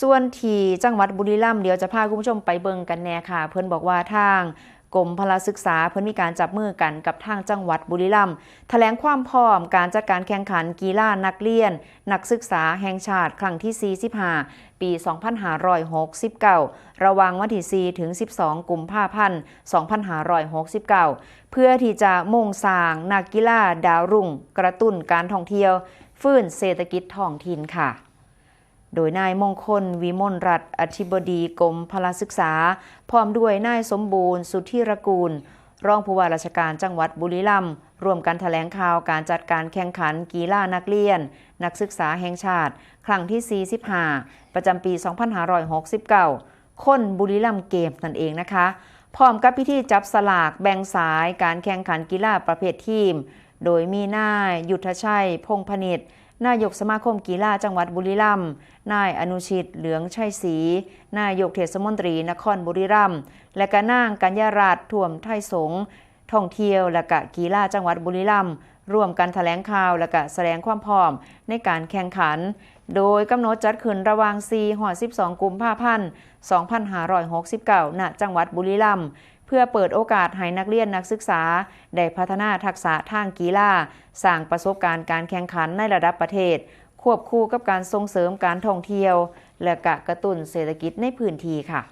ສ່ວນທີ່ຈັງຫວັດບຸລີລັມ ດຽວຈະພາຄຸນຜູ້ຊົມໄປເບິ່ງກັນແດ່ຄ່ະ. ເພິ່ນບອກວ່າທາງກົມພະລະສຶກສາ ເພິ່ນມີການຈັບມືກັນກັບທາງຈັງຫວັດບຸລີລັມ ຖະແຫຼງຄວາມພ້ອມການຈັດການແຂ່ງຂັນກິລານັກຮຽນນັກສຶກສາແຫ່ງຊາດ ຄັ້ງທີສີ່ສິບຫ້າ ປີສອງພັນຫ້າຮ້ອຍຫົກສິບເກົ້າ ລະຫວ່າງວັນທີສີ່ ເຖິງສິບສອງ ກຸມພາພັນ ສອງພັນຫ້າຮ້ອຍຫົກສິບເກົ້າ ເພື່ອທີ່ຈະມຸງສ້າງນັກກິລາດາວລຸ້ງ ກະຕຸ້ນການທ່ອງທ່ຽວ ຟື້ນເສດຖະກິດທ້ອງຖິ່ນຄ່ະ. ໂດຍນາຍມົງຄົນ ວິມົນລັດ ອະທິບໍດີກົມພະລະສຶກສາ ພ້ອມດ້ວຍນາຍສົມບູນ ສຸທີຣະກູນ ຮອງຜູ້ວ່າລາຊະການຈັງຫວັດບຸລີລັມ ຮ່ວມກັນຖະແຫຼງຂ່າວການຈັດການແຂ່ງຂັນກິລານັກຮຽນນັກສຶກສາແຫ່ງຊາດ ຄັ້ງທີສີ່ສິບຫ້າ ປະຈຳປີສອງພັນຫ້າຮ້ອຍຫົກສິບເກົ້າ ຄົນບຸລີລັມເກມນັ້ນເອງນະຄະ ພ້ອມກັບພິທີຈັບສະຫຼາກແບ່ງສາຍການແຂ່ງຂັນກິລາປະເພດທີມ ໂດຍມີນາຍ ຍຸດທະໄຊ ພົງພະນິດ ນາຍົກສະມາຄົມກິລາຈັງຫວັດບຸລີລັມ, ນາຍ ອະນຸຊິດ ເຫຼືອງໄຊສີ ນາຍົກເທດສະມົນຕີນະຄອນບຸລີລັມ ແລະກະນາງ ກັນຍາລັດ ຖ້ວມໄທສົງ ທ່ອງທ່ຽວ ແລະກະກິລາຈັງຫວັດບຸລີລັມ ຮ່ວມກັນຖະແຫຼງຂ່າວ ແລະກະສະແດງຄວາມພ້ອມໃນການແຂ່ງຂັນ ໂດຍກຳນົດຈັດຂຶ້ນລະຫວ່າງສີ່ຮອດສິບສອງ ກຸມພາພັນ ສອງພັນຫ້າຮ້ອຍຫົກສິບເກົ້າ ນະຈັງຫວັດບຸລີລັມ ເພື່ອເປີດໂອກາດໃຫ້ນັກຮຽນນັກສຶກສາໄດ້ພັດທະນາທັກສະທາງກິລາ, ສ້າງປະສົບການການແຂ່ງຂັນໃນລະດັບປະເທດ ຄວບຄູ່ກັບການສົ່ງເສີມການທ່ອງທ່ຽວ ແລະກະກະຕຸ້ນເສດຖະກິດໃນພື້ນທີ່ຄ່ະ.